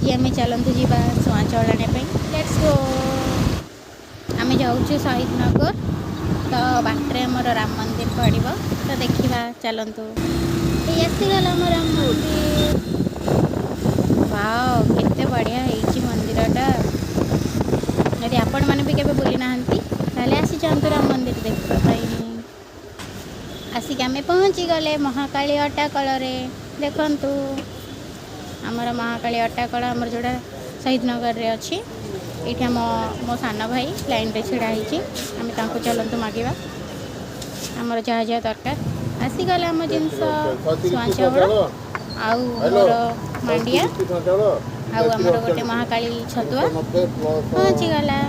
ଆଜି ଆମେ ଚାଲନ୍ତୁ ଯିବା ସୁଆଁ ଚାଉଳ ଆଣିବା ପାଇଁ। Let's go. ଆମେ ଯାଉଛୁ ଶହୀଦନଗର। ତ ବାଟରେ ଆମର ରାମ ମନ୍ଦିର ପଡ଼ିବ, ତ ଦେଖିବା ଚାଲନ୍ତୁ। ଏଇ ଆସିଗଲା ଆମ ରାମ ମନ୍ଦିର। ୱାଓ, କେତେ ବଢ଼ିଆ ହେଇଛି ମନ୍ଦିରଟା! ଯଦି ଆପଣମାନେ ବି କେବେ ବୁଲି ନାହାନ୍ତି, ତାହେଲେ ଆସିଯାଆନ୍ତୁ ରାମ ମନ୍ଦିର ଦେଖିବା ପାଇଁ। ଆସିକି ଆମେ ପହଞ୍ଚିଗଲେ ମହାକାଳୀ ଅଟାକଳରେ। ଦେଖନ୍ତୁ, ଆମର ମହାକାଳୀ ଅଟାକଳ, ଆମର ଯେଉଁଟା ଶହୀଦନଗରରେ ଅଛି। ଏଇଠି ଆମ ମୋ ସାନ ଭାଇ ଲାଇନ୍ରେ ଛିଡ଼ା ହେଇଛି। ଆମେ ତାଙ୍କୁ ଚାଲନ୍ତୁ ମାଗିବା ଆମର ଯାହା ଯାହା ଦରକାର। ଆସିଗଲା ଆମ ଜିନିଷ, ସୁଆଁ ଚାଉଳ ଆଉ ମୋର ମାଣ୍ଡିଆ ଆଉ ଆମର ଗୋଟେ ମହାକାଳୀ ଛତୁଆ ପହଞ୍ଚିଗଲା।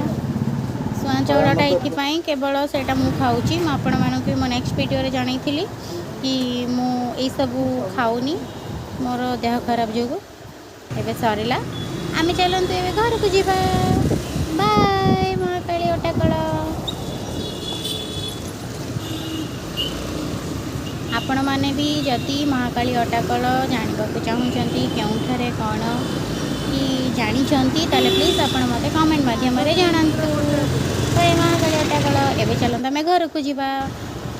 ସୁଆଁ ଚାଉଳଟା ଏଇଥିପାଇଁ କେବଳ ସେଇଟା ମୁଁ ଖାଉଛି। ମୁଁ ଆପଣମାନଙ୍କୁ ବି ମୋ ନେକ୍ସଟ ଭିଡ଼ିଓରେ ଜଣାଇଥିଲି କି ମୁଁ ଏଇସବୁ ଖାଉନି ମୋର ଦେହ ଖରାପ ଯୋଗୁଁ। ଏବେ ସରିଲା, ଆମେ ଚାଲନ୍ତୁ ଏବେ ଘରକୁ ଯିବା। ବାଏ ମହାକାଳୀ ଅଟାକଳ। ଆପଣମାନେ ବି ଯଦି ମହାକାଳୀ ଅଟାକଳ ଜାଣିବାକୁ ଚାହୁଁଛନ୍ତି, କେଉଁଠାରେ କ'ଣ କି ଜାଣିଛନ୍ତି, ତାହେଲେ ପ୍ଲିଜ୍ ଆପଣ ମୋତେ କମେଣ୍ଟ ମାଧ୍ୟମରେ ଜଣାନ୍ତୁ। ବାଏ ମହାକାଳୀ ଅଟାକଳ। ଏବେ ଚାଲନ୍ତୁ ଆମେ ଘରକୁ ଯିବା।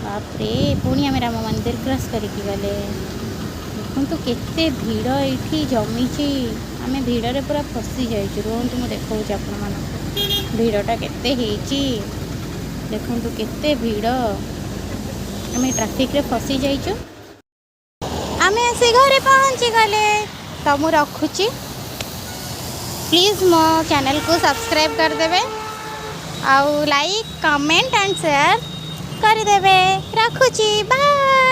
ବାପରେ, ପୁଣି ଆମେ ରାମ ମନ୍ଦିର କ୍ରସ୍ କରିକି ଗଲେ। ଦେଖନ୍ତୁ କେତେ ଭିଡ଼ ଏଇଠି ଜମିଛି। ଆମେ ଭିଡ଼ରେ ପୁରା ଫସି ଯାଇଛୁ। ରୁହନ୍ତୁ, ମୁଁ ଦେଖାଉଛି ଆପଣମାନଙ୍କୁ ଭିଡ଼ଟା କେତେ ହେଇଛି। ଦେଖନ୍ତୁ କେତେ ଭିଡ଼, ଆମେ ଟ୍ରାଫିକରେ ଫସି ଯାଇଛୁ। ଆମେ ଆସି ଘରେ ପହଞ୍ଚିଗଲେ। ତ ମୁଁ ରଖୁଛି। ପ୍ଲିଜ୍ ମୋ ଚ୍ୟାନେଲକୁ ସବସ୍କ୍ରାଇବ୍ କରିଦେବେ ଆଉ ଲାଇକ୍, କମେଣ୍ଟ ଆଣ୍ଡ ସେୟାର କରିଦେବେ। ରଖୁଛି, ବାଏ।